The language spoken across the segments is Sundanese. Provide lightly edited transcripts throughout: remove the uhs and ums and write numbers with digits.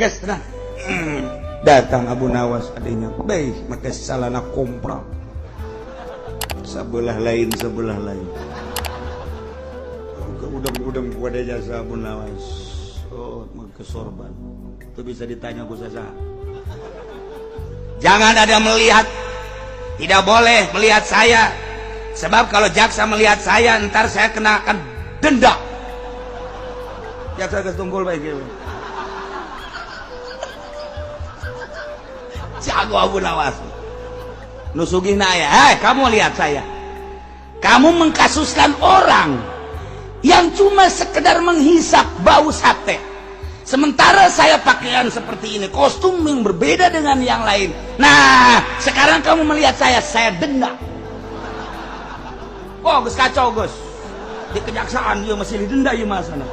Guys, tenang. Datang Abu Nawas adanya, baik, maka salana kompral. Sebelah lain, sebelah lain. Udang-udang pada jasa Abu Nawas. Oh, maka sorban. Itu bisa ditanya ku sasa. Jangan ada melihat, tidak boleh melihat saya. Sebab kalau jaksa melihat saya, ntar saya kenakan denda. Jaksa geus tunggul bae kieu. Jago Abu Nawas. Nu sugihna aya, "Hei, kamu lihat saya. Kamu mengkasuskan orang yang cuma sekedar menghisap bau sate. Sementara saya pakaian seperti ini, kostum yang berbeda dengan yang lain. Nah, sekarang kamu melihat saya denda." Oh, geus kacau, geus. Di kejaksaan ieu masih didenda ieu mah sana.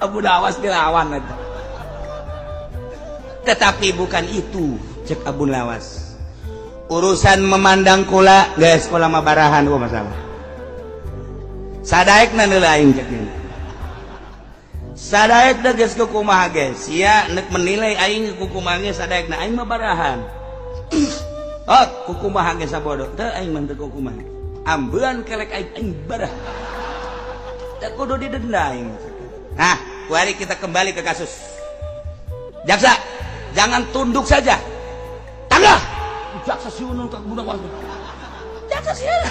Abu Nawas dilawan eta. Tetapi bukan itu, cek Abu Nawas. Urusan memandang kula, guys, kula mah barahan gua masalah. Sadaekna heula aing cek ieu. Sadaekna geus kumaha ge, sia nek menilai aing kukumaha ge sadaekna aing mah barahan. Oh, kukumaha ge sabodo, teu aing mah teu kukumaha. Ambean kelek aing aing barah. Teu kudu didenda aing. Nah, mari kita kembali ke kasus. Jaksa, jangan tunduk saja. Tangga. Jaksa siunun ka Abu Nawas. Jaksa siun.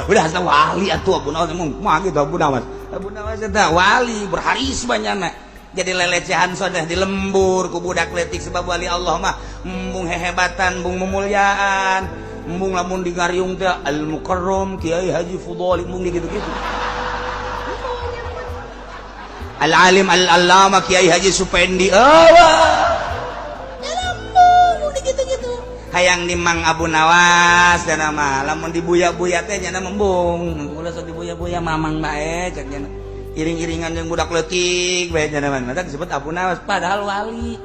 Udah asa wali atuh Abu Nawas mah mah gitu Abu Nawas. Abu Nawas eta wali berharisma nyana. Jadi lelecehan sodah di lembur ku budak leutik sebab wali Allah mah embung hehebatan, embung memuliaan, embung lamun di ngariung teh Al Mukarram Kiai Haji Fudhali embung gitu-gitu. Al Alim Al Allama Kiai Haji Supendi. Oh, gitu-gitu. Hayang nimang Abu Nawas dan mah lamun dibuya-buya teh nyana embung. Ulah sok dibuya-buya mamang bae cek nyana. Iring-iringan jeung budak leutik bae nyana mah. Mata disebut Abu Nawas padahal wali.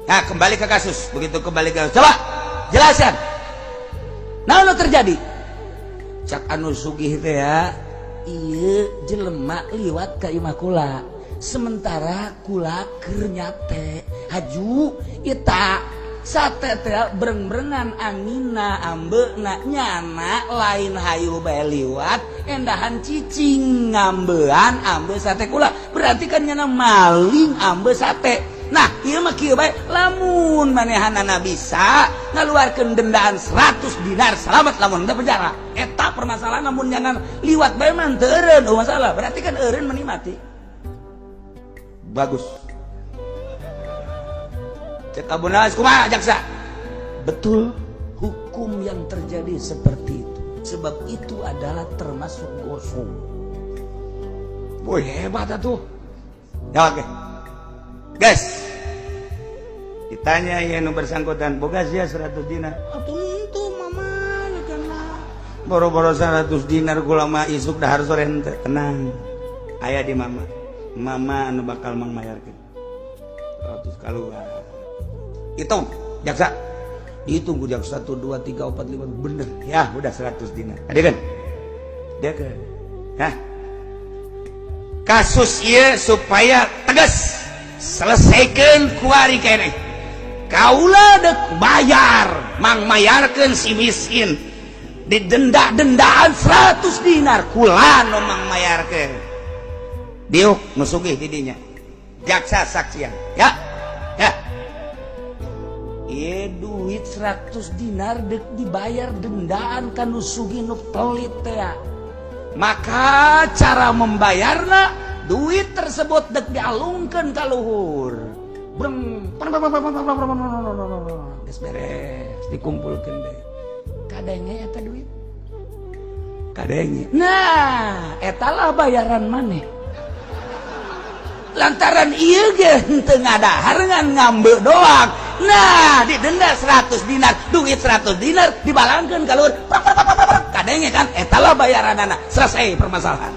Nah, kembali ke kasus. Begitu kembali ke kasus. Coba jelaskan. Naon nu terjadi? Cak anu sugih teh ya, ieu jelema liwat ka imah kula. Sementara kula keur nyate. Haju eta sate teh breng-brengan anginna ambeuna nyana lain hayu bae liwat endahan cicing ngambean ambe sate kula. Berarti kan nyana maling ambe sate. Nah, ieu mah kieu bae lamun manehanana bisa ngaluarkeun dendaan 100 dinar selamat lamun teu penjara. Eta permasalahan lamun nyana liwat bae mah teu eureun oh masalah. Berarti kan eureun meni mati. Bagus. Cek Abu Nawas kumaha jaksa? Betul, hukum yang terjadi seperti itu. Sebab itu adalah termasuk gosong. Woi, hebat atuh. Ya oke. Guys. Ditanya ya nu bersangkutan, boga sia 100 dinar. Atuh henteu mama kana. Boro-boro 100 dinar kula mah isuk dahar sore henteu. Tenang. Aya di mama. Mama anu bakal mangmayarkeun. 100 kaluar. Hitung, jaksa. Dihitung ku jaksa 1 2 3 4 5 bener. Ya, udah 100 dinar. Ada kan? Dia ke. Hah? Kasus ieu supaya tegas. Selesaikan kuari keneh. Kaula dek bayar, mang mayarkeun si miskin. Didenda-dendaan 100 dinar kula nu mang mayarkeun. Diuk nu sugih di dinya. Jaksa saksian, ya. Ya. Ieu duit 100 dinar dek dibayar dendaan ka nu sugih nu pelit teh. Maka cara membayarna duit tersebut dek dialungkeun ka luhur. Breng, geus beres, dikumpulkeun deui. Kadenge eta duit. Kadenge. Nah, eta lah bayaran maneh. Lantaran ieu ge henteu ngadahar ngan ngambe doang. Nah, didenda 100 dinar, duit 100 dinar dibalangkeun ka luhur. Kadenge kan eta lah bayaranana. Selesai permasalahan.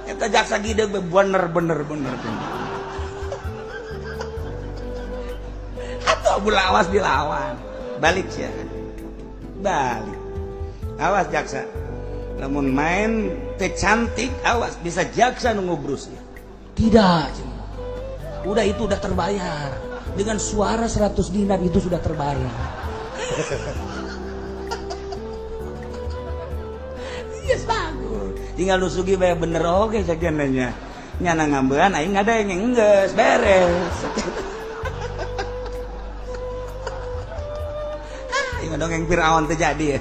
Eta jaksa gideg bener bener bener. Atau Abu Nawas dilawan. Balik sia. Balik. Awas jaksa. Lamun main teh cantik awas bisa jaksa nu ngubrus ya. Tidak, udah itu udah terbayar. Dengan suara 100 dinar itu sudah terbayar. Yes, bagus. Tinggal lu sugi bayar bener oke sakian nanya. Nyana ngambean aing ngadeng geus beres. Ah, dongeng Firaun terjadi ya.